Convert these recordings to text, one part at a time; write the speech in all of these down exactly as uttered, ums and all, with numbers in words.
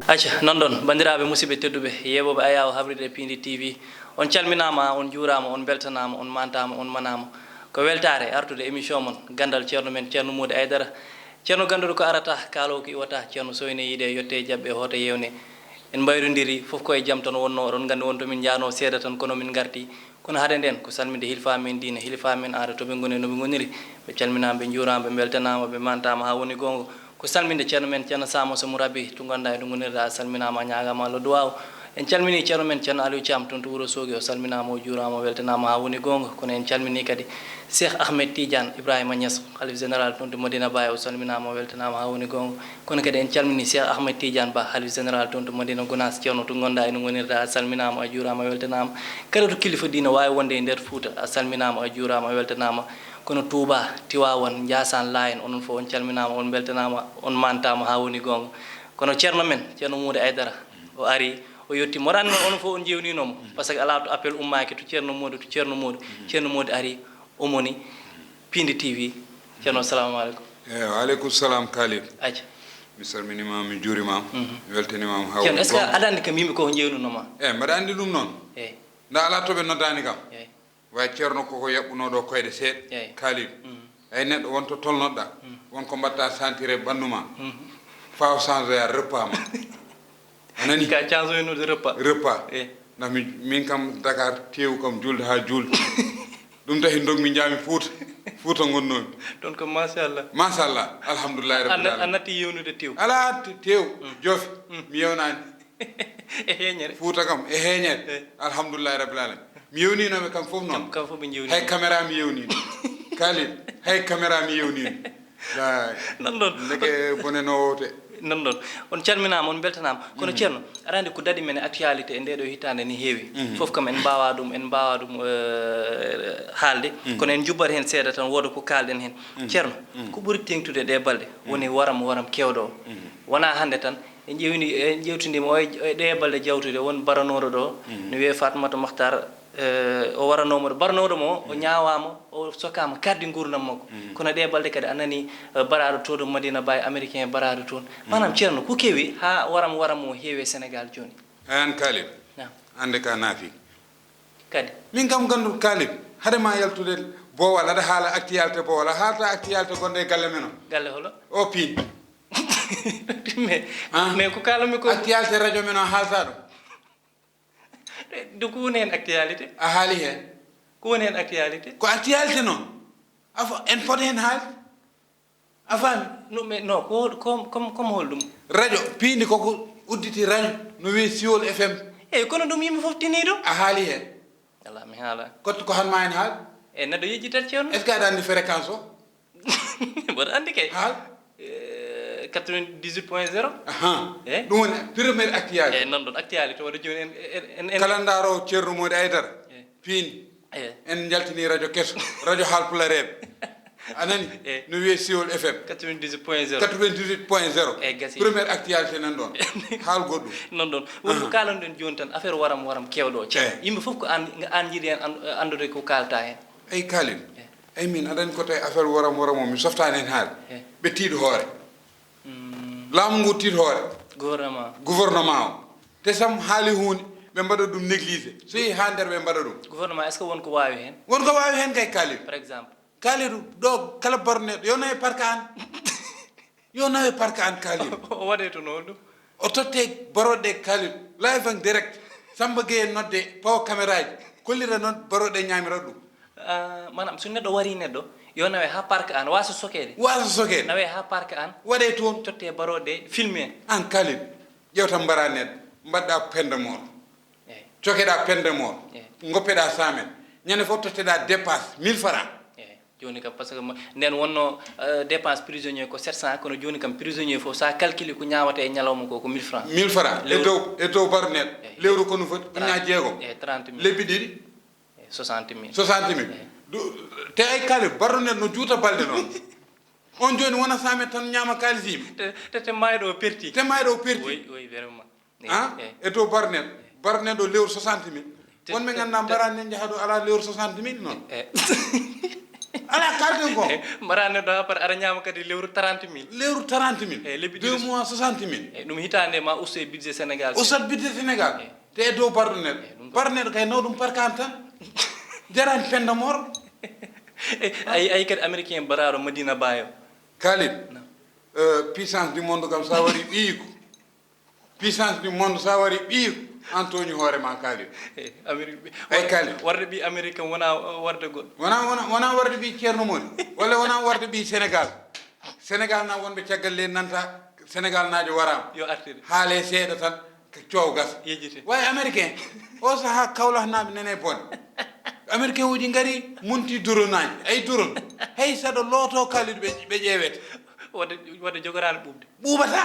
Acca, non ɗon, banndiraaɓe musidɓe tedduɓe, yeeɓooɓe ayaawo habride e Piindi T V, on calminaama, on njuuraama, on mbeltanaama, on maantaama, on manaama. Ko weltaare artude émission mon, Ganndal Ceerno men, Ceerno Moodi Aydara. Ceerno gannduɗo ko arata, kaaloowo ko iwata, Ceerno soyne yiide, yotte e jaɓɓe, hoota yeewne. En mbayrondiri, fof ko e jam tan wonnoo, oɗon nganndi won to min njahnoo seeɗa tan, kono min ngarti. Kono hade nden, ko salminde hilifaa men diine, hilifaa men aada, to ɓe ngoni, no ɓe ngoniri. Ɓe calminaama, ɓe njuuraama, ɓe mbeltanaama, ɓe maantaama haa woni goonga. Ko salminde ceerno men, Ceerno Samoso Mourabi, to ngonɗaa e to ngonirɗaa, a salminaama, a ñaagaama Allah duwaaw. En calminii ceerno men, Ceerno Aliou Thiam, toon to Wuro Soogi, o salminaama, o juuraama, o weltanaama haa woni goonga. Kono en calminii kadi Cheikh Ahmed Tidiane Ibrahima Niass, Khalif Général toon to Madina Baye, o salminaama, o weltanaama haa woni goonga. Kono kadi en calminii Cheikh Ahmed Tidiane Ba, Khalif Général toon to Madina Gounass, ceerno to ngonɗaa e no ngonirɗaa, a salminaama, a juuraama, a weltanaama. Kala to kilifa diine waawi wonde e nder Fuuta, a salminaama, a juuraama, a weltanaama. Kono Touba, Tiwaawan, Njaasaan, Laayen, onon fof on calminaama, on mbeltanaama, on maantaama haa woni goonga. Kono ceerno men, Ceerno Moodi Aydara, o arii, o yettii. Mboɗo anndi noon onon fof on njeewniino mo, par ce que alaa to appel ummaaki to Ceerno Moodi, to Ceerno Moodi. Ceerno Moodi arii, o moni Piindi T V. Ceerno, assalamu aleykum. Eeyi, wa aleykum salam, Khalil. Acca. Mi salminiima, mi juuriima, mi weltaniima haa woni goonga. Ceerno, est-ce que aɗa anndi kam yimɓe ko njeewnuno ma? Eeyi, mbaɗa anndi ɗum noon. Eeyi. Nda alaa to ɓe noddaani kam. Eeyi. Way ceerno koko yaɓɓunoo ɗo koyɗe seeɗa. Eeyi. Khalil. Mm. Ay neɗɗo won to tolnoɗa. Mm. Won ko mbatta sentir e ɓanndu ma. Mm. Faaw change ya repas ma. A nani? Ka change no de repas. Repas. Eeyi. Ndax mi, min kam Dakar teewu kam julde haa julde. Ɗum tahi ndogmi njaami Fuuta. Fuuta ngonnoomi. Toon ko machallah. Machallah. Alhamdulillahi rabbil alamin. A natti yewnude teew. Alaa te-, teew. Mm. Joofi. Mm. Mi yewnaani. E heeñere. Fuuta kam, e heeñere. Eh. Alhamdulillahi rabbil alamin. Mi yewniinooɓe kam fof noon. Kam, kam fof ɓe njeewniima. Hay caméra mi yewniino. Khalil, hay caméra mi yewniino. Laay. Nan ɗon. Ndeke bone no wowte. Nan ɗon. On calminaama, on mbeltanaama. Kono Ceerno, aɗa anndi ko daɗi men e actualité e ndee ɗoo hitaande ne heewi. Mhm. Fof kam en mbaawaa ɗum, en mbaawaa ɗum, eh, haalde. Mhm. Kono en njubbat heen seeɗa tan, wooda ko kaalɗen heen. Mhm. Ceerno, ko ɓuri teeŋtude ɗee balɗe woni waram waram keewɗo o. Mhm. Wonaa hannde tan, en ƴeewni, en ƴeewtindiima o e, e ɗee balɗe jawtuɗe, won baranooɗo ɗo, no wiyee Fatmata Makhtar, eh, o waranooma ɗo. Baranooɗo mo, o ñaawaama, o sokaama kardi nguurndam makko. Kono ɗee balɗe kadi a nanii, eh, baraaɗo to ɗo Madina Baye, américain baraaɗo toon. Maanaam, Ceerno, ko kewi haa waram waram o heewi e Sénégal jooni? Aan Khalil, naam, annde ka naafi. Kadi? Min kam ganndul Khalil, hade ma yaltude Bowal, aɗa haala actualité Bowal, a haalta actualité gonɗo e galle men o. Galle holo? O piin. Mais, ah, mais ko kaalanmi ko actualité radio men o, a haalta ɗum. Ɗum ko woni heen actualité? A haali heen. Ko woni heen actualité? Ko actualité noon. Afo, en poti heen haalde. A faami? No, mais non, ko, ko, comme, comme hol ɗum? Radio, piindi koko udditi radio, no wiyee Siwol F M. Eeyi, kono ɗum yimɓe fof tinii ɗum. A haali heen. Alaa, mi haala. Ko, ko han ma en haal? E neɗɗo yejjitat, Ceerno. Est-ce que aɗa anndi fréquence o? Mboɗo anndi kay. Haal. Eh, quatre-vingt-dix-huit point zéro. Ahan. Eh? Ɗum woni première actualité. Eh, non ɗon actualité waɗa jooni en, en, en, en. Kala ndaaroowo Ceerno Moodi Aydara. Eh. Piindi. Eh. En njaltini radio keso, radio Haalpulareeɓe. A nani? Eh. No wiyee Siwol F M. Quatre-vingt-dix-huit point zéro. Quatre-vingt-dix-huit point zéro. Eh, gasi. Première actualité nan ɗon. Haal goɗɗum. Non ɗon. Woni ko kaalanɗen jooni tan, affaire waram waram keewɗo o. Eh. Yimɓe fof ko an, an njiɗi en an-, anndude ko kaalta heen. Eyi, Khalil. Eh. Eyi, min, aɗa anndi ko tawi affaire woram woram o, mi softaani heen haali. Eh. Ɓe tiiɗi hoore. Mm. Laamu ngu tiiɗi hoore. Gouvernement. Gouvernement o. Te sam haali huunde, ɓe mbaɗa ɗum négligé. So yehi haa nder, ɓe mbaɗa ɗum. Gouvernement, est-ce que won ko waawi heen? Won ko waawi heen kay, Khalil. Par exemple? Khalil, ɗo kala barneɗo, yo nawe parka an. Yo nawe parka an, Khalil. O waɗe to no ɗum? O totte barooɗe Khalil. Live en direct. Samba Gueye nodde, pawa caméra ji. Kollira noon barooɗe ñaamira ɗum. Ah, maanaam, so neɗɗo warii neɗɗo, yo nawe haa parka an, waasa sokeede. Waasa sokeede. Nawe haa parka an. Waɗe toon. Totte barooɗe, filme. An Khalil, ƴewta mbara neɗɗo, mbaɗɗa peine de mort. Eey. Cokeɗa peine de mort. Eey. Ngoppeɗa cent mille. Ñande fof totteɗa dépasse mille francs. Eey. Jooni kam, par ce que mo-, nden wonno, eh, dépense prisonnier ko sept cents, kono jooni kam prisonnier fof, so a calcule ko ñaawata e ñalawma ko, ko mille francs. Mille francs. E lewru. Dow, e dow barneɗo. Eey. Lewru ko no foti? Trente. Ujunnaaje jeegom. Eey, trente mille. Lebbi ɗiɗi? Eey, soixante mille. Soixante mille. Eey. Du-, te ay kala barneɗo no juuta balɗe noon. On jooni wona cent mille tan ñaama kaalis yimɓe. Te, te, te maayɗo o perti. Te maayɗo o perti. Oui, oui, vraiment. Eey, ah? Eey. E dow barneɗo. Barneɗo lewru soixante mille. Te, wonɓe te, ngannduɗaa te mbarani en njaha ɗo alaa lewru soixante mille noon. Eey. Alaa, kaalten ko. Mbaɗa neɗɗo ha par aɗa ñaama kadi lewru trente mille. Lewru trente mille. Eyi, lebbi ɗiɗi. Deux mois soixante mille. Eyi, ɗum hitaande ma usto e budget Sénégal. Ustat budget Sénégal. Te e dow barɗo neɗɗo. Barɗo neɗɗo kay naw ɗum parkaan tan. Jarani penda mor. Ayi ayi kadi américain baraɗo Madina Bayo. Khalid, puissance du monde kam sa wari ɓiyiko. Puissance du monde sa wari ɓiyiko, an tooñi hoore ma Khalid. Amérique ay Khalid. Warde ɓi américain wona warde goɗɗo. Wona wona wona warde ɓi Ceerno Modi walla wona warde ɓi Sénégal. Sénégal na wonɓe caggal leydi nanta Sénégal naajo warama. Yo artire. Haale seeɗa tan ko coow gasa. Yejjite. Way américain. O saha kawlahnaaɓe nene bone. Américain uji ngari munti dronaji ay drone. Hay saɗa looto Khalid ɓe ɓe ƴeewete. Wadde wadde jogoraano ɓuuɓde. Ɓuuɓata.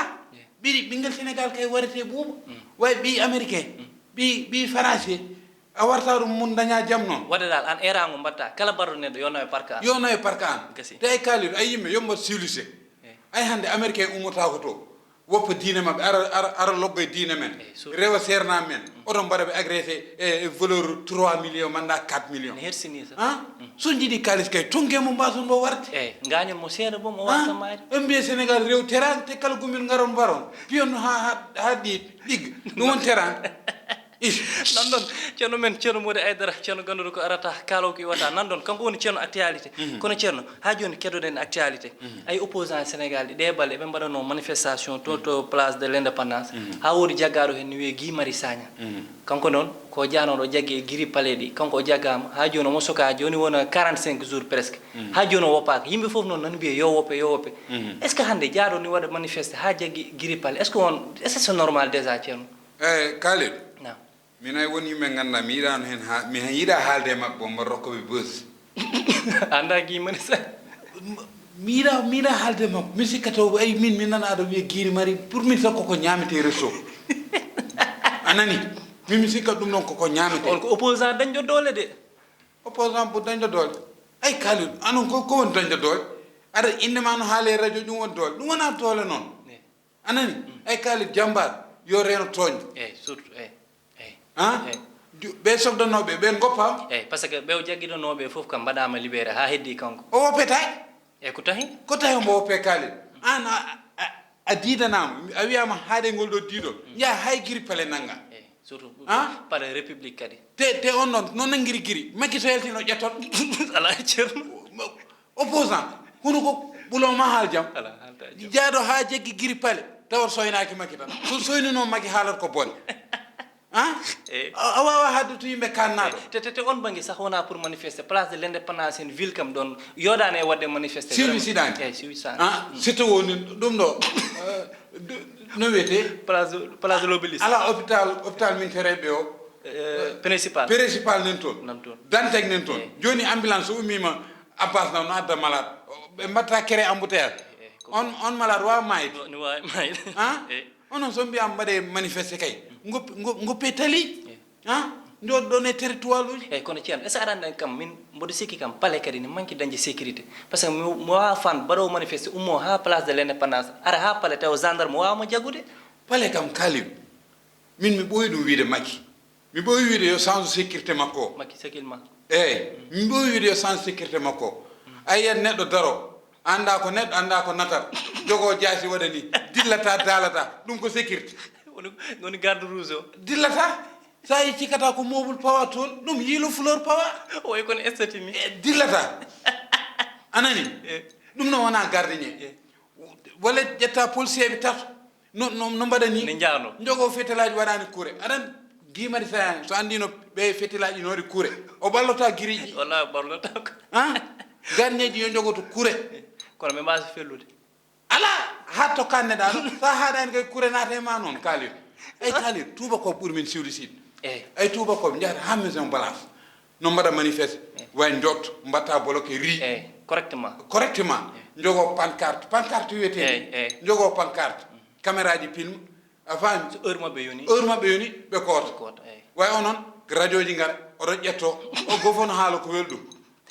Ɓiɗi ɓinngel Sénégal kay warete ɓuuɓa. Way ɓi américain. Ɓi ɓi français. A warta ɗum mun daña jam noon. Wadde dal an eraango mbatta kala barɗo neɗɗo yo nawe parka an. Yo nawe parka an. Gasi. Te ay Khalid ay yimɓe yo mbat civilisé. Ay hannde américain ummotako to. Woppa diine maɓɓe ara ara ara loggoye diine men. Rewa seernaaɓe men. Oto mbaɗa ɓe agressé e valeur trois millions manda quatre millions. Ne hersini sa. Han? So jiiɗi kaalis kay tonke mo mbason mo warde. Eyi, gañol mo seeɗa boom o wasa maayde. Ɓe mbiya Sénégal rew teraanga te kala gumel ngaron mbaron piyon ha ha ha ɗi ɗigga. Ɗum won teraanga. Nan ɗon ceerno men ceerno Mody Aidara ceerno ganduɗo ko arata kaalaw ko iwata nan ɗon kanko woni ceerno actualité. Kono ceerno ha joni keɗoɗen actualité. Ay opposant Sénégal ɗi ɗe balɗe ɓe mbaɗano manifestation to to place de l'indépendance ha woodi jaggaɗo hen ne wiye Guy Marius Sagna. Kanko noon ko janoɗo jagge e giri paleɗi kanko o jaggama ha joni omo soka joni wona quarante cinq jours presque. Ha joni o woppaka yimɓe foof noon nan mbiye yo woppe yo woppe. Est ce que hande jaaɗo ni waɗa manifeste ha jaggi giri pale est ce que on est ce que c'est normal déjà ceerno? Eyi Kalidou, min ay won yimɓe ngannduɗaa mi yiɗaano heen haa mi heen yiɗaa haalde e maɓɓe boom mbaɗa rokka ɓe buzz. A anndaa Guy Marius Sagna? Mi yiɗaa mi yiɗaa haalde e makko mi sikka taw ay min mi nana aɗa wiya Guy Marius pour min sax koko ñaametee resto. A nani? Min mi sikka ɗum ɗoon koko ñaametee. On ko opposant dañɗo doole de. Opposant bo dañɗo doole. Ay Kalidou anon ko ko woni dañɗo doole? Aɗa innde ma no haale e radio ɗum woni doole ɗum wonaa doole noon. A nani? Ay Kalidou jammbaar yo reeno tooñde. Eyi surtout eyi eyi. Han? Eyi. Ɓe sokdanooɓe ɓeen ngoppaama? Eyi par ce que ɓe o jaggidanooɓe fof kam mbaɗaama libéré haa heddii kanko. O woppetaake. Eyi ko tahi? Ko tahi omo woppee Kalidou? Aan a a a diidanaama a wiyaama haaɗe ngol ɗoo diidol njaha hay giri pale nanngaa. Eyi surtout pale république kadi. Te te on ɗoon no nanngiri giri Makki so yaltii no ƴettoto. Alaa e ceerno. Opposant hono ko ɓulo ma haal jam. Jaaɗo haa jaggi giri pale tawat soynaaki Makki tan so soynino Makki haalat ko bone. A wawa hadde to yimɓe kannaaɗo. Te te on bangge sax wona pour manifeste place de l'indépendance en ville kam ɗon yooɗaani e waɗde manifeste. Siwi siɗaani. Eyi siwi siɗaani. Surtout woni ɗum ɗo no wiyetee? Place de l'Obélisque. Ala hôpital hôpital min tereɓe o. Principal. Principal nen toon. Nan toon. Dantec nen toon. Eyi. Jooni ambulance so ummiima Abbas na no adda malade. Ɓe mbatta kere embouteillage. On on malade wawa mayde. No wawi mayde. Han? Eyi. Onon so mbiyama mbaɗe manifeste kay. Ngoppi ngoppe tali. Han? Jooɗoɗon e territoire uji. Eyi kono ceerno est ce que aɗa anndi kam min mboɗo sikki kam pale kadi ne manque dañde sécurité par ce que mi wawa fan mbaɗowo manifeste ummo ha place de l'indépendance ara ha pale taw gendarme wawa mo jaggude. Pale kam Kalidou. Min mi ɓooyi ɗum wiide Makki. Mi ɓooyi wiide yo change sécurité makko o. Makki sécurité makko. Eyi, mi ɓooyi wiide yo change sécurité makko o. A yiyat neɗɗo daro, anndaa ko neɗɗo, anndaa ko natar, jogoo jaasi waɗa ni, dillataa, daalataa, ɗum ko sécurité. Woni garde rouge o. Dillataa, so a yii cikkataa ko mobile pawa toon, ɗum yiilo fleur pawa. O wayi kono estati ni. E dillataa. A nanii? Ɗum noon wonaa gardien. Walla ƴetta policier ɓe tato no no no mbaɗa ni ne njaarno njogoo fetelaaji waɗaani kure aɗan giimari sayaani so anndino ɓe fetelaaji noori kure o ɓallota giriiji walla ɓallota ko ah garneeji yo njogoto kure kono ɓe mbaasa fellude alaa haa tokkaani neɗa ɗo so a haaɗaani kay kure naata e ma noon kaalir ay kaalir tuuba ko ɓuri min siwlisiɗ eyi ay tuuba ko njahata haa maison balance no mbaɗa manifeste way njotto mbatta bloqué ri eyi correctement correctement njogoo pancarte pancarte wiyetee eyi eyi njogoo pancarte caméra ji film a faami so heure maɓɓe yoni heure maɓɓe yoni ɓe koota koota eyi way onon radio ji ngara oɗon ƴetto o goo fof no haala ko welɗum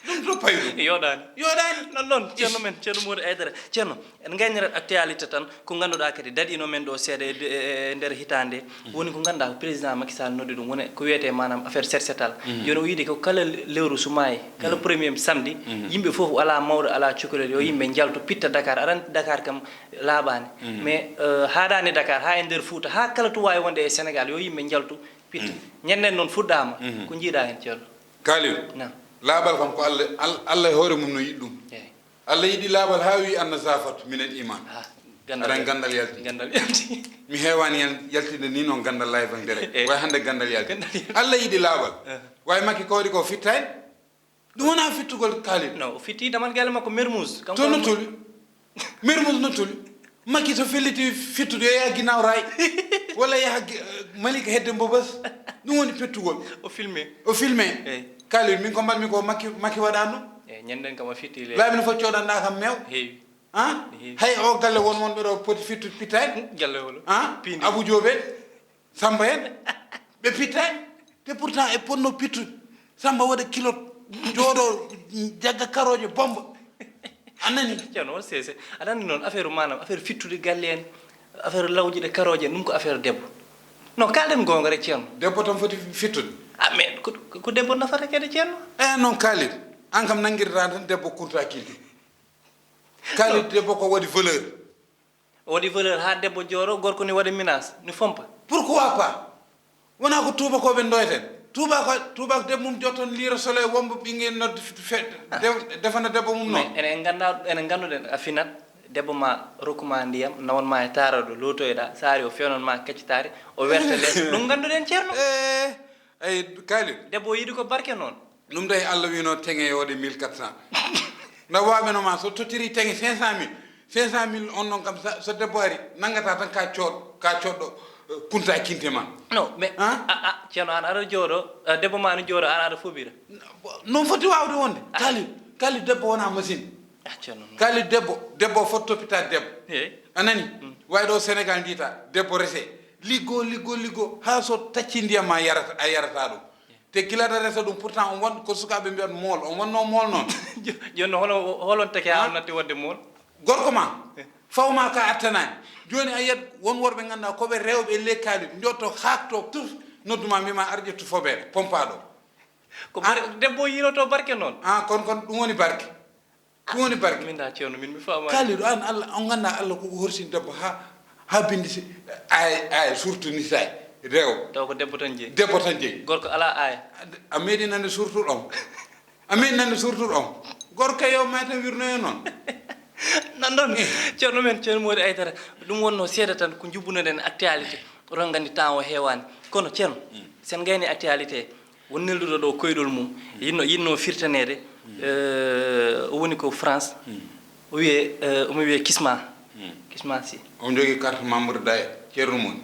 Ɗum to pawi ɗum. Yooɗaani. Yooɗaani. Non non, ceerno men, ceerno Mody Aidara. Ceerno, en ngaynirat actualité tan, ko ngannduɗaa kadi daɗiino men ɗo seeɗa e e nder hitaande. Woni ko ngannduɗaa ko président Macky Sall noddi ɗum, woni ko wiyetee maanaam affaire set setal. Jooni o wiide ko kala lewru so maayi, kala premier samedi, yimɓe fof, alaa mawɗo, alaa cukalel, yo yimɓe njaltu pitta Dakar. Aɗa anndi Dakar kam laaɓaani. Mais haaɗaani Dakar, haa e nder Fuuta, haa kala to waawi wonde e Sénégal, yo yimɓe njaltu pitta. Ñanden noon fuɗɗaama, ko njiiɗaa heen, ceerno? Kalilu, Naam. Laaɓal kam ko Allah, Al- Allah e hoore mum no yiɗi ɗum. Eyi. Allah yiɗi laaɓal haa wi anna zafatu minal iman. Ah, ganndal Aɗan yalti. Ganndal yalti. Ganndal yalti. Mi heewaani yal- yaltinde ni noon ganndal live en direct. Eyi. Way hannde ganndal yalti. Ganndal yalti. Allah yiɗi laaɓal. Eh. Way Makki ko waɗi ko fittaani. Ɗum wonaa fittugol Kalilu. Non, o fitti damal galle makko Mermoz. Kanko To no woni- tuli. Mermoz no tuli. Makki so felliti fittude yo yaha ginnaaw raay. Walla yaha gi- eh, Malika hedde mbobas. Ɗum woni pettugol. O filmé. O filmé. Eyi. Kalilu, min ko mbaɗmi ko Makki Makki waɗaano. Eyi, ñanden kam a fitti le. Laabi no fof coodanɗaa kam meew. Heewi. Ah? Heewi. Hay o galle won wonɓe ɗo poti fittude pittaani. Galle holo? Ah? Piindi. Abu Joob en, Samba en, ɓe pittaani. Te pourtant e ponno pittude. Samba waɗa kilot, jooɗo, jagga karooje, bomba. A nani? Ceerno, on sese. Aɗa anndi noon affaire maanaam, affaire fittude galle en, affaire lawjude karooje en, ɗum ko affaire debbo. Non, kaalden goonga rek, ceerno. Debbo tan foti fittude. Ah, mais ko, ko debbo nafata kadi, ceerno? Eh, non, Kalilu. An kam nanngirɗaa tan debbo kunta kindi. Kalilu, debbo ko waɗi valeur. O waɗi valeur haa debbo jooɗo, gorko ni waɗa menace, ni fompa. Pourquoi pas? Wonaa ko tuubakooɓe ndoyten. Tuuba ko, tuuba ko debbo mum jotton liira soleil wombo ɓinngel nodde fe- fe- de- defana debbo mum noon. Mais enen ngannda, enen ngannduɗen a finat, debbo ma rokkuma ndiyam, nawon ma e taaraɗo, lootoyɗa, so ari o fewnan ma kaccitaari, o werta lees. Ɗum ngannduɗen, ceerno. Eh, ay, Kalilu. Debbo o yiɗi ko barke noon. Ɗum tawi Allah wino teŋe e waɗi mille quatre cent. Nda waɓeno ma so tottiri teŋe cinq cent mille, cinq cent mille on noon kam sa- so debbo ari nanngata tan ka cooɗ ka cooɗɗo, eh, kunta kinte ma. Non, mais Hein? A a ceerno, an aɗa jooɗo, eh, debbo ma no jooɗo, an aɗa foɓira. Noon foti wawde wonde. Kali kali debbo wona machine. Ah, ceerno, non. Kali debbo debbo foti toppita debbo. Eyi. A nani? Way ɗo Sénégal jiyta debbo rese liggo liggo liggo ha so tacci ndiyam ma yarata a yarata ɗum. Te gila aɗa resa ɗum pourtant on won ko sukaaɓe mbiyata mool on wonno mool noon. Jooni hono holon teke ha on natti wadde mool? Gorko ma faw ma ka attanaani. Jooni a yiyat won worɓe ngannduɗaa ko ɓe rewɓe lekkaali njotto haakto tuf nodduma mbima ar ƴettu fobeere pompaaɗo. Ko debbo yiiloto barke noon. A kon kon ɗum woni barke. Ɗum woni barke. Min da ceerno min mi faamaani. Kaalidu an Allah on ngannda Allah koko horsini debbo ha ha bindi si ay ay surtout ni say rewo. Taw ko debbo tan jeyi. Debbo tan jeyi. Gorko ala aaya. A meeɗi nande surtout ɗon? A meeɗi nande surtout ɗon? Gorko yo may tan wirnoyo noon. Nan ɗon ceerno men ceerno Mody Aidara. Ɗum wonno seeɗa tan ko jubbunoɗen actualité. Oɗon nganndi temps o heewaani kono ceerno sen ngayni actualité. Won nelduɗo ɗo koyɗol mum yinno yinno firtaneede. O woni ko France. O wiye omo wiye kisma. Kisma si. Omo jogii carte membre day ceerno mum.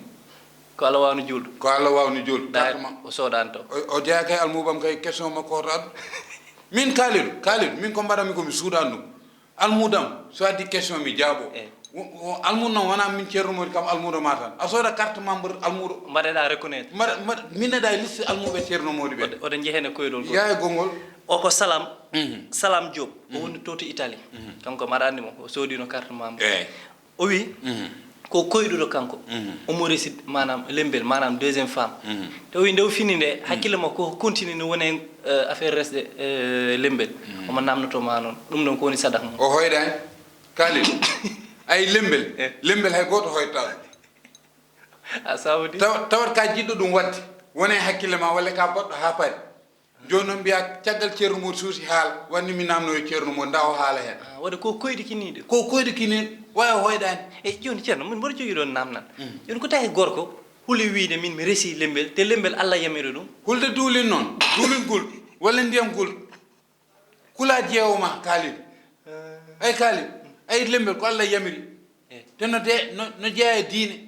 Ko allah wawno juulɗo. Ko allah wawno juulɗo carte ma. O soodani to. O jeeya kay almubam kay question makko hoto addu. Min kaalidu kaalidu min ko mbaɗami komi suudani ɗum. Almuudam so addi question mi jaabo. Almuudo noon wona min ceerno modi kam almuudo ma tan a sooda carte membre almuudo. Mbaɗeɗa reconnaître. Mbaɗa mbaɗa minneɗa e liste almuuɓe ceerno modi ɓe. Oɗo jeehene koyɗol gol. Yaa e gongol. O ko salam. Salam Diop o woni to to Italie. Kanko mbaɗa anndi mo o soodino carte membre. Eyi. O wi ko koyɗuɗo kanko. Omo resi maanaam lembel maanaam deuxième femme. Te o wi nde o fini nde hakkille makko ko continue no woni affaire resde lembel. Omo namnoto ma noon ɗum ɗon ko woni sadak mum. O hoyɗani kaalel. Ay lembel. Lembel hay gooto hoytaa. A sawdi. Taw tawat ka jiɗɗo ɗum waɗde wona e hakkille ma walla ka baɗɗo ha paari. Jooni noon mbiyaa caggal ceerno Mody suusi haala wanni mi naamno e ceerno Mody nda o haala heen. Waɗi ko koyɗi kiniiɗe. Ko koyɗi kiniiɗe wawi hoyɗaani. Eyi jooni ceerno min mboɗo jogii ɗoon naamnal. Jooni ko tawi gorko huli wiide min mi resi lembel te lembel Allah yamiri ɗum. Hulde duulin noon duulingol walla ndiyam gol. Kula jeewo ma kaalin. Ay kaalin ay lembel ko Allah yamiri. Te no de no jeeya e diine.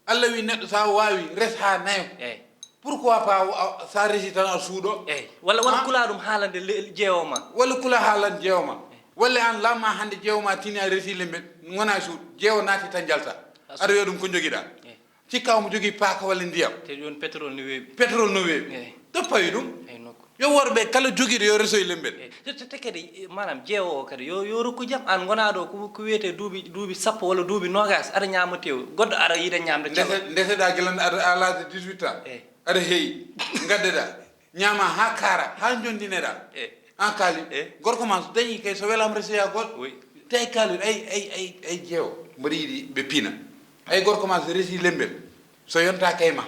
Allah wi neɗɗo sa wawi res ha nayo. Eyi. Pourquoi pas sa resi tan a suuɗo? Eyi walla walla kula ɗum haalande jeewo ma. Walla kula haalande jeewo ma. Walla an lamma hande jeewo ma tini a resi lembe gona e suuɗo jeewo naati tan jalta. Aɗa wiya ɗum ko jogiɗa. Cikka omo jogii paaka walla ndiyam. Te ɗum pétrole no weeɓi. Pétrole no weeɓi. To pawi ɗum? Eyi nokku. Yo worɓe kala jogiiɗo yo resoy lembel. E te te- te kadi, e, maanaam jeewo o kadi yo yo rokku jam. Aan ngonaa ɗo ko ko wiyetee duuɓi duuɓi sappo walla duuɓi noogaas, aɗa ñaama teew, goɗɗo ara yiɗa ñaamde cawa. Ndese ndeseɗaa gila à l'âge de dix-huit ans. E aɗa heeyi. Ngaddeɗaa, ñaamaa haa kaara, haa njondineɗaa. E an kaali. E gorko ma so dañii kay, so welaama resoya goɗɗo. Oui. Te ay kaali, ay ay ay ay jeewo mboɗo yiɗi ɓe piina. Ay gorko ma so resi lembel, so yontaa kay ma,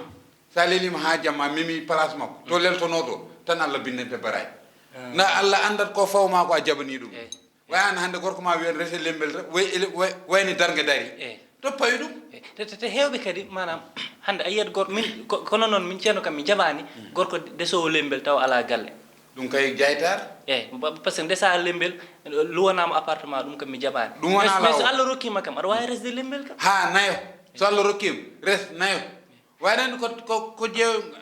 so a leliima haa jamma, a memi place makko to leltonoo to, tan Allah binndante baraji. Na Allah anndat ko faw ma ko a jaɓanii ɗum. Eyi. Way an hannde gorko ma wiyan rese lembel tan, way ele- way- wayni darnge dari. Eyi. To pawi ɗum. Eyi. Te te- te heewɓe kadi maanaam hannde a yiyat gorko min ko- kono noon min ceerno kam mi jaɓaani gorko desoowo lembel taw alaa galle. Ɗum kay jaytaar. Eyi, ba- parce que ndesaa lembel, luwanaama appartement, ɗum kam mi jaɓaani. Ɗum wonaa mais mais so laawol. Allah rokkiima kam aɗa waawi resde lembel kam. Haa nayo. So Allah rokkiima, res nayo. Waɗani ko ko ko jeew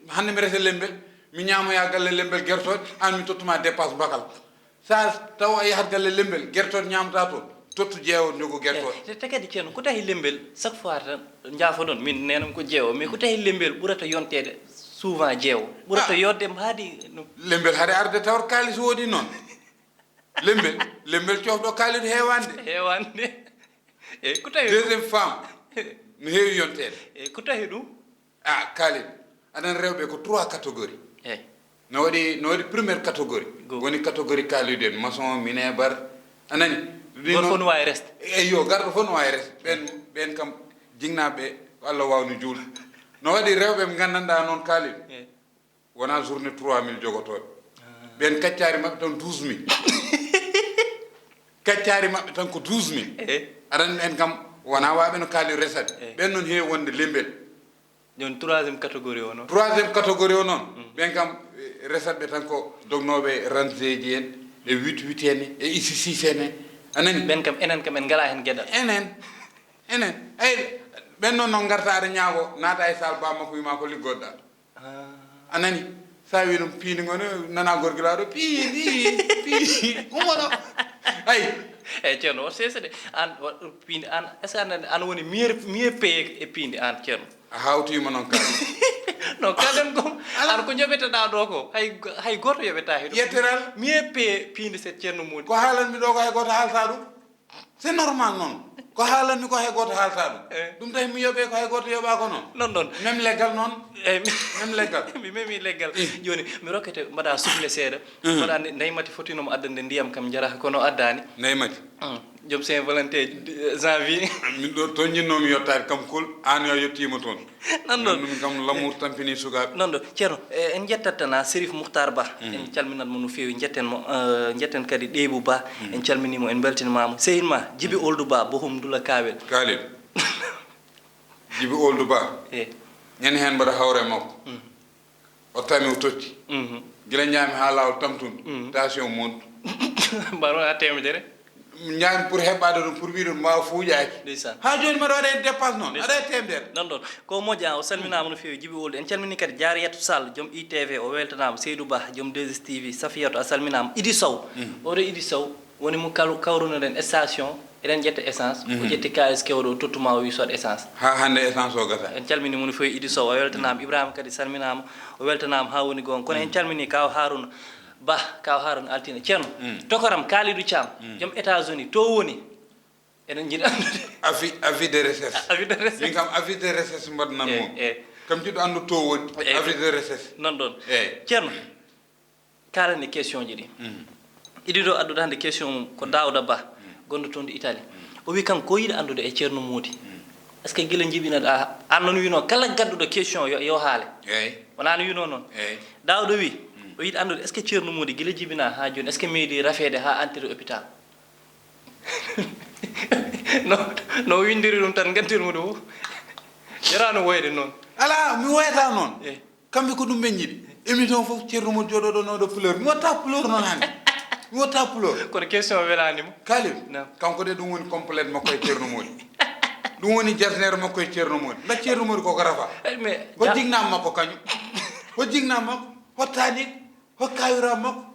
hannde mi resa lembel, mi ñaamoya galle lembel gertooɗe, aan mi tottuma dépense bakal. Sa taw a yahat galle lembel gertooɗe ñaamata toon, tottu jeewo jogo gertooɗe. Te te kadi ceerno ko tahi lembel chaque fois tan njaafoɗon min nenam ko jeewo, mais ko tahi lembel ɓurata yonteede souvent jeewo ɓurata yodde mbaadi no. Lembel haɗa arde tawat kaalis woodi noon. Lembel lembel cofɗo kaalis heewande. Heewande. Eyi ko tawi deuxième femme no heewi yonteede. Eyi ko tawi ɗum. A kaalid, aɗan rewɓe ko trois catégorie. Eyi. No waɗi no waɗi première catégorie. Woni catégorie kaalid en maçon minebar. A nani? Goto fof no waawi resde. Eyyo, garɗo fof no waawi resde. Ɓen ɓen kam jingnaaɓe ko Allah waawni juulde. No waɗi rewɓe ɓe nganndanɗaa noon kaalid. Wonaa journée trois mille jogotooɓe. Ɓeen kaccaari maɓɓe tan douze mille. Kaccaari maɓɓe tan ko douze mille. Aɗa anndi ɓeen kam wonaa waaɓe no kaali resat. Ɓeen noon heewi wonde lembel. Jooni troisième catégorie o noon. Troisième catégorie o noon. Ɓeen kam resat ɓe tan ko dognooɓe ranseeji en e wit wit en e isi sis en. A nani? Ɓeen kam enen kam en ngalaa heen geɗal. Enen enen ay ɓeen noon noon ngarta aɗa ñaago naata e sal ba makko wima ko liggoɗɗa. A nani? Sa wi ɗum piindi ngoni nana gorgilaaɗo piindi piindi umoɗo. Ay. Eyi ceerno o sese de an piindi an est ce que an an woni mieux mieux payé e piindi an ceerno? A hawtima noon kadi. Non kaden ko an ko joɓeteɗa ɗo ko hay hay goto yoɓeta heɗo yetteral mieux payé piindi se ceerno modi ko haalanmi ɗo ko hay goto haalta ɗum. C'est normal noon. Ko haalanmi ko hay gooto haalta ɗum. Ɗum tawi mi yoɓe ko hay gooto yoɓa ko noon. Non non. Même leggal noon. Eyyi. Même leggal. Mi memi leggal. Joni mi rokkete mbaɗa soufflé seeɗa. Mbaɗa naymati fotinomo addande ndiyam kam jara kono addani. Naymati. Joom Saint Valentin janvier. Min ɗo toñjinnomi yottaade kam kol an yo yettima toon. Nan ɗon ɗum kam lamour tampini sukaaɓe. Nan ɗon ceerno en njettat tan Sérif Mouhtar Ba. En calminat mo no feewi njetten mo njetten kadi Ɗeybu Ba. En calminii mo en mbeltinimaama sehin ma Jibi Oldu Ba bohum ndula kaawel. Kaalel. Jibi Oldu Ba. E ñande heen mbaɗa hawre makko. O tami o totti. Gila ñaami haa laawol tamtun. Tension montu. Mbaɗa wona temedere. Ñaami pour heɓɓaade ɗum pour wiide ɗum maa fuuƴaaki. Ndeysaan. Haa jooni mbaɗa waɗa heen dépense noon aɗa e temedere. Nan ɗon ko moƴƴa o salminaama no feewi Jibi Oldu en calminii kadi Jaariyatu Sall joom I T V o weltanaama Seydou Bah joom deux S T V Safiyatu a salminaama Idi Sow. Oɗo Idi Sow woni mo kal kawrunoɗen station eɗen ƴetta essence o ƴetti kaalis kewɗo o tottuma o wi sod essence. Haa hannde essence o gasa. En calminii mo no feewi Idi Sow o weltanaama Ibrahima kadi salminaama o weltanaama haa woni goonga kono en calminii Kaaw Haruna. Bah kaw Haruna Altine ceerno tokoram Kalidou Thiam joom États-Unis to woni eɗen jiɗi anndude avis avis de recherche avis de recherche min kam avis de recherche mbaɗnan mo e kam jiɗo anndu to woni avis de recherche non ɗon eyi ceerno kalani question ji ɗi iɗi ɗo addude hannde question mum ko Daouda Bah gonɗo toon to Italie o wi kam ko yiɗi anndude e ceerno Moodi est ce que gila jibinaɗa an noon wino kala gadduɗo question yo yo haale eyi wonano wino noon eyi Daouda wi o yiɗi anndude est ce que ceerno Moodi gila jibina ha joni est ce que meeɗi rafeede ha entré hôpital no no windiri ɗum tan gantir muɗum fof jarano woyde noon ala mi woyata noon eyi kamɓe ko ɗum ɓe jiɗi émission fof ceerno mo joɗoɗo noɗo fleur mi watta fleur noon hannde mi watta fleur kono question o welani mo kalil kanko de ɗum woni complète makko e ceerno moni ɗum woni jasner makko e ceerno moni nda ceerno moni koko rafa mais ko jignam makko kañum ko jignam makko hottani ko kawira makko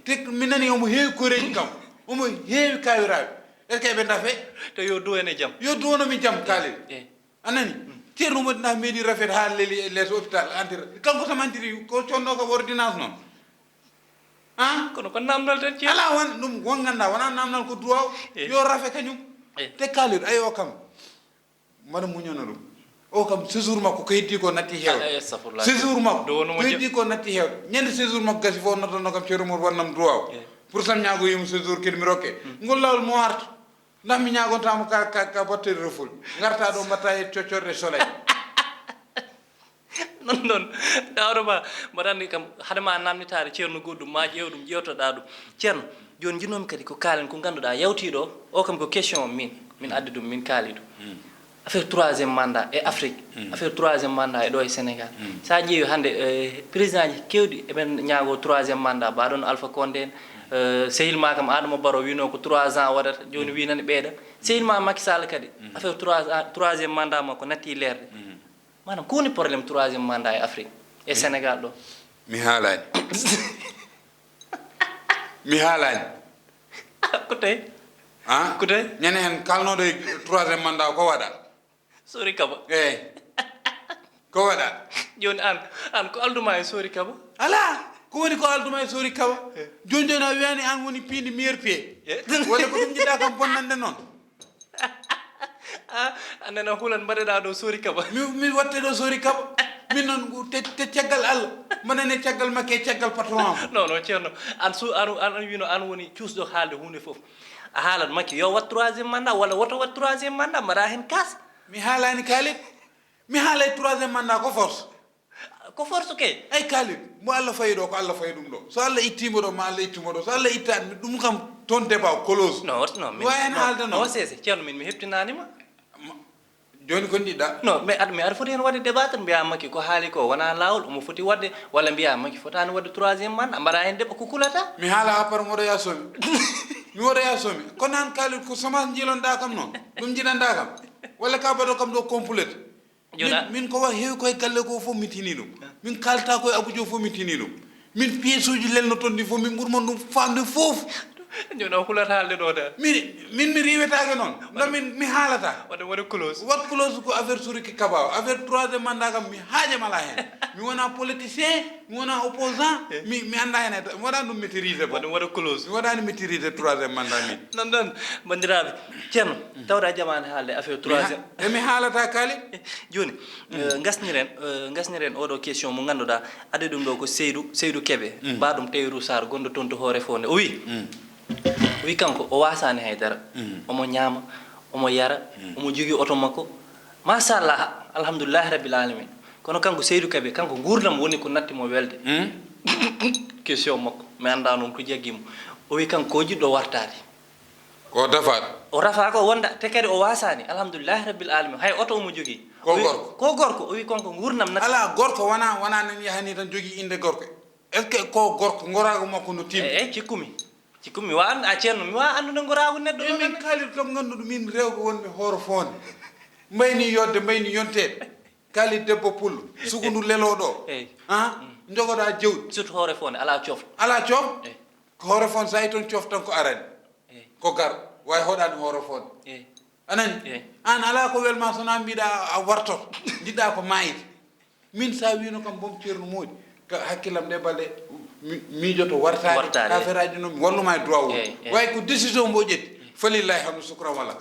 te mi nani omo heewi koreji kam omo heewi kawiraɓe est ce que eɓe dafe to yo duwene jaam yo duwano mi jaam kalil a nani ceerno modi na meeɗi rafet ha leeli e les hôpital entira kanko tamantiri ko conno kam ordonnance noon Ah? Kono ko namdal tan ceerno. Alaa won ɗum, won nganndaa wonaa namdal ko duwaaw. Yo rafe kañum. Te Kalidu, ayi o kam mbaɗa muñana ɗum. O kam séjour makko ko heddi ko natti heewde. Séjour makko ko heddi ko natti heewde. Ñande séjour makko gasi fof noddanno kam ceerno mum wonnam duwaaw. Pour sam ñaago yimo séjour kadi mi rokke. Ngol laawol mo arta. Ndax mi ñaagontamo ka ka ka batterie reful. Ngarta ɗo mbatta e coccorɗe soleil. Non non. Dawro ma mbaɗa anndi kam haɗa ma namnitaade ceerno goɗɗum ma ƴeew ɗum ƴeewtoɗa ɗum. Ceerno, jooni njinnoomi kadi ko kaalen ko ngannduɗaa yawtii ɗo o kam ko question min min addi ɗum min kaali ɗum. Affaire troisième mandat e Afrique. Affaire troisième mandat e ɗo e Sénégal. So a ƴeewi hannde président ji keewɗi eɓen ñaago troisième mandat, mbaɗon Alpha Condé en. Sehil ma kam Adama Barrow wino ko trois ans waɗata, jooni wi nani ɓeyda. Sehil ma Macky Sall kadi affaire trois troisième mandat makko natti leerde. Maanaam ko woni problème troisième mandat e Afrique e Sénégal ɗo? Mi haalani. Mi haalani. Ko tawi? Ah? Ko tawi? Ñande heen kalnoɗo e troisième mandat ko waɗa? Sori Kaba. Eyi. Ko waɗa? Jooni aan, aan ko alduma e Sori Kaba? Alaa. Ko woni ko alduma e Sori Kaba? Jooni jooni a wiyani aan woni piindi meilleur pied. Walla ko ɗum jiɗɗa kam bonnande noon? Ah, annen a hulan mbaɗeɗa ɗo Sori Kaba. Mi mi watte ɗo Sori Kaba. Min noon te te caggal Allah. Mbaɗane caggal makke e caggal patron am. Non non ceerno, an su an an wino an woni cuusɗo haalde huunde fof. A haalat Macky yo wat troisième mandat walla woto wat troisième mandat mbaɗa heen kaas. Mi haalani Khalid. Mi haalay troisième mandat ko force. Ko force kay. Ay Khalid, mo Allah fayi ɗo ko Allah fayi ɗum ɗo. So Allah ittiimo ɗo ma Allah ittumo ɗo. So Allah ittaani ɗum kam toon débat close. Non non. Wawi heen haalde noon. Sese ceerno min mi heptinaanima. Jooni ko njiɗɗa? Non mais aɗa mi aɗa foti heen waɗde débat tan mbiyaa Macky ko haali ko wonaa laawol, omo foti waɗde walla mbiyaa Macky fotaani waɗde troisième mandat mbaɗa heen débat ko kulata. Mi haala ha par mboɗo yaa soomi. Mi waɗa yaa soomi. Kono aan Khalid ko semence njiilonɗa kam noon? Ɗum njiɗanɗa kam? Walla ka mbaɗo kam ɗo complot? Min ko wa heewi koye galle ko fof mi tini ɗum. Min kalta koye Abuja fof mi tini ɗum. Min pièce uji lelno toon ɗi fof min ɓurmon ɗum famde fof. Jooni o hulat haalde ɗo tan. Min min mi riwetake noon. No min mi haalata. Waɗa waɗa close. Wat close ko affaire Souri Kaba o. Affaire troisième mandat kam mi haaja mala heen. Mi wona politicien, mi wona opposant, mi mi annda heen hay mi waɗani ɗum maîtriser. Waɗa waɗa close. Mi waɗani maîtriser troisième mandat min. Non non banndiraaɓe. Ceerno, tawɗa jamaane haalde affaire troisième. Emi haalata Khalid. Jooni, ngasniren ngasniren oɗo question mo ngannduɗaa addi ɗum ɗo ko Seydou Seydou Kébé, mbaɗum Tahirou Sarr gonɗo toon to Hoore Fonde. O wii o wii kanko o wasaani hay dara. Omo ñaama, omo yara, omo jogii oto makko. Machallah, alhamdulillahi rabbil alamin. Kono kanko Seydou Kébé kanko nguurndam woni ko natti mo welde. Question makko mi annda noon ko jaggi mo. O wii kanko ko jiɗɗo wartaade. Ko dafaɗo. O rafa ko wonda te kadi o wasani alhamdulillahi rabbil alamin hay oto omo jogui. Ko gorko. Ko gorko o wi konko gurnam natti. Ala gorko wona wona nan yahani tan jogui inde gorko. Est ce que ko gorko gorago makko no timmi? Eyyi cikkumi. Cikkumi mi wa an a ceerno mi wa andude gorago neddo. Min kalir kam ganduɗo min rewɓe wonɓe hooro fonde mbayni yodde mbayni yontede. Kali debbo pullo sukundu leloɗo. Eyyi. Ha jogoɗa jawdi. Surtout hoore fonde ala cofto. Ala cofto. Ko hoore fon so a yi toon coftan ko arani ko gar way hoɗani hoore fon anani an ala ko welma sona mbiɗa a wartoto jiɗɗa ko mayde. Min sa wino kam boom ceerno moodi ka hakkillam nde balɗe miijoto wartade affaire aji noon mi walluma e droit o way ko décision mbo ƴetti falillahi hamdu sukran wala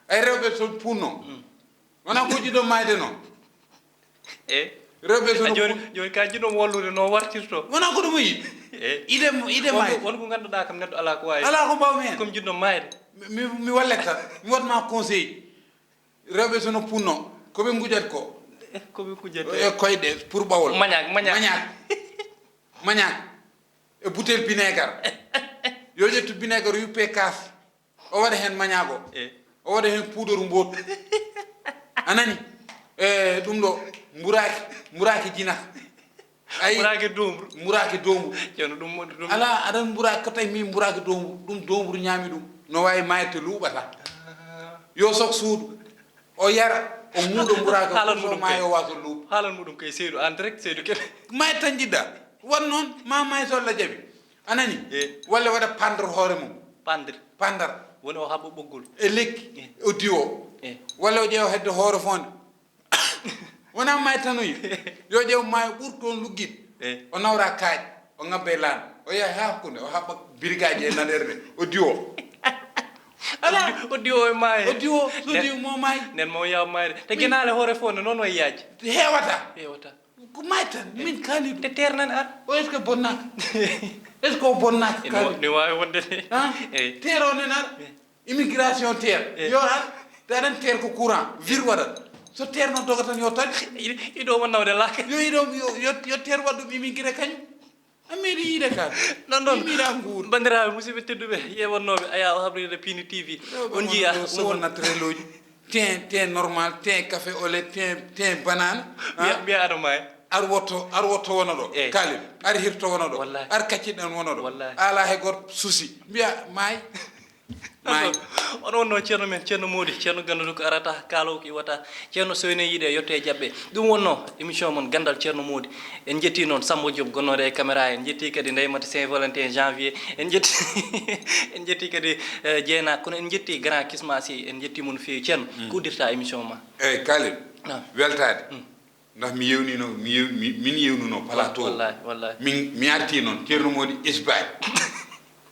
ay rewɓe toon punno wona ko jiɗo mayde noon. E rewɓe sono joni joni ka jiɗɗo wallude no wartirto wona ko ɗum yiɗi. E idem idem ay won ko ganduɗa kam neɗɗo ala ko wawi ala ko mbawmi hen comme jiɗɗo mayde. Mi mi wallet tan mi watma conseil. Rewɓe sono punno ko ɓe gujat ko. Ko ɓe gujat e koyɗe pour ɓawol mañak mañak mañak mañak e boutel binégar. Yo ƴettu binégar yuppe kas. O waɗa heen mañaago, o waɗa heen puudoru mbootu. A nani? E ɗum ɗo mburaaki, mburaaki jinata. Ayi, mburaaki doombru. Mburaaki doombru. Ceerno ɗum moƴƴi ɗum. Alaa, aɗa mburaaki ko tawi min mburaaki doombru, ɗum doombru ñaami ɗum. No waawi maayde luuɓata. Yo sok suudu, o yara, o muuɗo mburaaki o so maayi o waasa luuɓ. Haalan mo ɗum kay seydu en direct seydu kene. Maayde tan jiɗɗa. Wat noon, ma maayde so Allah jaɓi. A nani? Walla waɗa pandre hoore mum. Pandre. Pandar. Woni o haɓɓa ɓoggol. E lekki. O diwo. Walla o ƴeewa hedde hoore fonde. Wona may tanoyi. Yo ƴeew maayo ɓur toon luggiɗ. O nawra kaaƴ. O ngabbe laan. O yaha ha hakkunde, o haɓɓa birigaaji e naneere nde, o diwo. Ala. O diwo e maaye. O diwo, so diwi mo maayi. Nden mo yaw maayde. Te genaale hoore fof ne noon o yaaji. Heewata. Heewata. Ko maay tan, min Kalidou. Te teer nan ar. O est-ce que bonnaaka? Est-ce que o bonnaaka, Kalidou? Ni waawi wonde de. Teer o nen ar. Immigration teer. Yo ar. Te aɗan teer ko courant. Vir waɗat. So teer noon doga tan yo tan. Iɗo mo nawde laaka. Yo iɗo, yo, yo, yo teer waɗ ɗum immigré kañum. A meeɗi yiide kan. Non, non. Miɗa nguur. Banndiraaɓe, musidɓe tedduɓe, yeewannooɓe, aya o habride Pindi T V. On njiya sowonna treloji. Tin, tin normal, tin café au lait, tin, tin banane. Mbiya, mbiya aɗa maaya. Ar wotto, ar wotto wona ɗo. Kalib, ar hirto wona ɗo. Wallahi. Ar kacciɗen wona ɗo. Wallahi. Ala he goto souci. Mbiya maay. Maay. On wonno Ceerno men, Ceerno Moodi, Ceerno Gandudu ko arata, kaalo ko iwata, Ceerno Soyne yiɗe yotte e jaɓɓe. Ɗum wonno émission mon Gandal Ceerno Moodi. En jetti noon Samba Diop gonnoɗo e caméra, en jetti kadi Ndeye Mati Saint Valentin janvier, en jetti en jetti kadi eh, Jeena, kono en jetti grand Kisma Sy, en jetti mon feewi. Ceerno, ko uddirta émission ma? Eyyi, Kalib, weltaade. Ndax mi yewnino, mi yew-, mi, min yewnuno plateau. Wallahi, wallahi. Min, mi arti noon, Ceerno Moodi is back.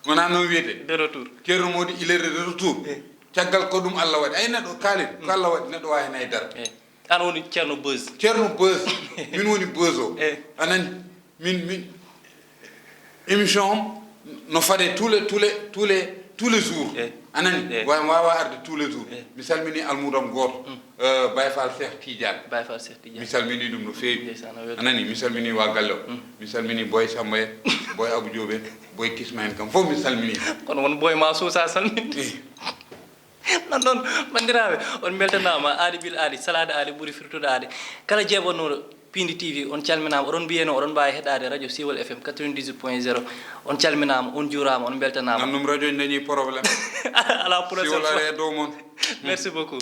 Wona noon wiyete? De retour. Ceerno Moodi, il est de retour. Caggal ko ɗum Allah waɗi. Ay neɗɗo, Kalib, ko Allah waɗi, neɗɗo waawi hen hay dara. An woni Ceerno Buzz. Ceerno Buzz. Min woni Buzz o. A nani? Min, min, émission am no fade tous les, tous les, tous les, tous les jours. A nani? Wa-, wawa arde tous les jours. Mi salmini almudam gooto, eh, Baye Fall Cheikh Tidiane. Baye Fall Cheikh Tidiane. Mi salmini ɗum no feewi. Ndeysaan, a weltanaama. A nani? Mi salmini wa galle o. Mi salmini Boy Samba en, Boy Abou Diop en, Boy Kisma en, kam fof mi salmini. Kono won Boy ma suusa salminde. Non, non, banndiraaɓe, on mbeltanaama. Aadi bil aadi, salaade aadi ɓuri firtude aadi. Kala jeeɓanooɗo Pindi T V, on calminaama. Oɗon mbiyee no, oɗon mbaawi heɗaade radio Siwal F M quatre-vingt-dix-huit point zéro. On calminaama, on njuuraama, on mbeltanaama. Nan ɗum radio dañi problème. Ala problème. Siwal ari e dow mon. Merci beaucoup.